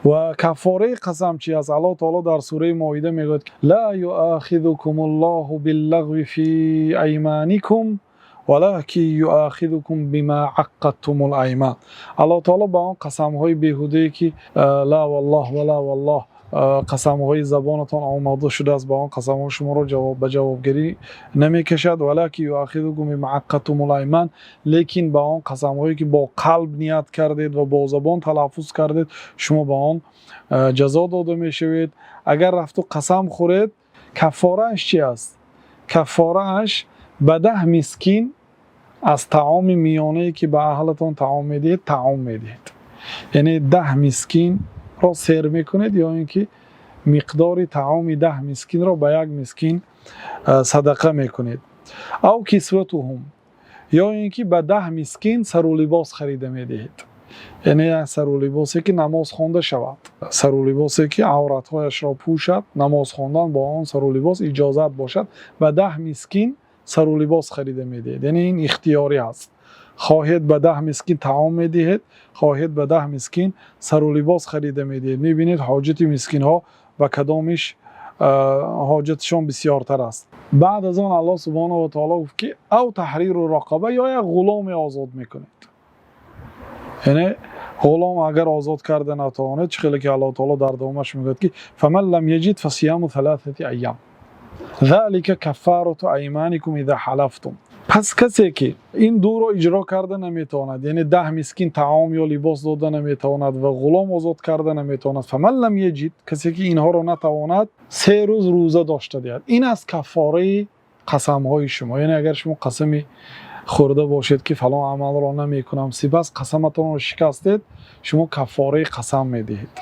Ва каффораи қасам чи аст? Аллоҳ таоло дар сураи Моида мегӯяд: لا يؤاخذكم الله باللغو في أيمانكم ولكن يؤاخذكم بما عقدتم الأيمان. Аллоҳ таоло ба он қасамҳои беҳудае, ки لا والله ва لا والله, қасамҳои забонатон омода шудааст, ба он қасамҳо шуморо ба ҷавобгарӣ намекашад. ولكن يؤاخذكم بما عقدتم الأيمان, лекин ба он қасамҳое, ки бо қалб ният кардед ва бо забон талаффуз кардед, шумо ба он ҷазо дода мешавед. Агар рафту қасам хӯред, каффорааш чи аст? Каффорааш ба 10 мискин аз таоми миёнае, ки ба аҳлатон таом медиҳед, таом медиҳед, яъне 10 мискинро сер мекунед ё ин ки миқдори таоми 10 мискинро ба як мискин садақа мекунед. أو كسوتهم, ё ин ки ба 10 мискин сару либос харида медиҳед, яъне як сару либосе, ки намоз хонда шавад, сару либосе, ки авратҳояшро пӯшад, намоз хондан бо он сару либос иҷозат бошад, ба 10 мискин сару либос харида медиҳед. Яъне ин ихтиёрӣ аст: хоҳед, ба 10 мискин таом медиҳед, хоҳед, ба 10 мискин сару либос харида медиҳед. Мебинед, ҳоҷати мискинҳо ба кадомиш ҳоҷаташон бисёртар аст. Баъд аз он Аллоҳ سبحانه وتعالى гуфт, ки أو تحرير رقبة, ё як ғуломе озод мекунед. Яъне ғулом агар озод карда натавонед, чӣ хеле ки Аллоҳ таоло дар давомаш мегӯяд, ки فمن لم يجد فصيام ثلاثة أيام ذلك كفارة أيمانكم إذا حلفتم. Пас касе ки ин дуро иҷро карда наметавонад, яъне 10 мискин таом ё либос дода наметавонад ва ғулом озод карда наметавонад, فمن لم يجد, касе ки инҳоро натавонад, 3 рӯз рӯза дошта диҳад. Ин аст каффораи қасамҳои шумо. Яъне агар шумо қасами хӯрда бошед, ки фалон амалро намекунам, сипас қасаматонро шикастед, шумо каффораи қасам медиҳед.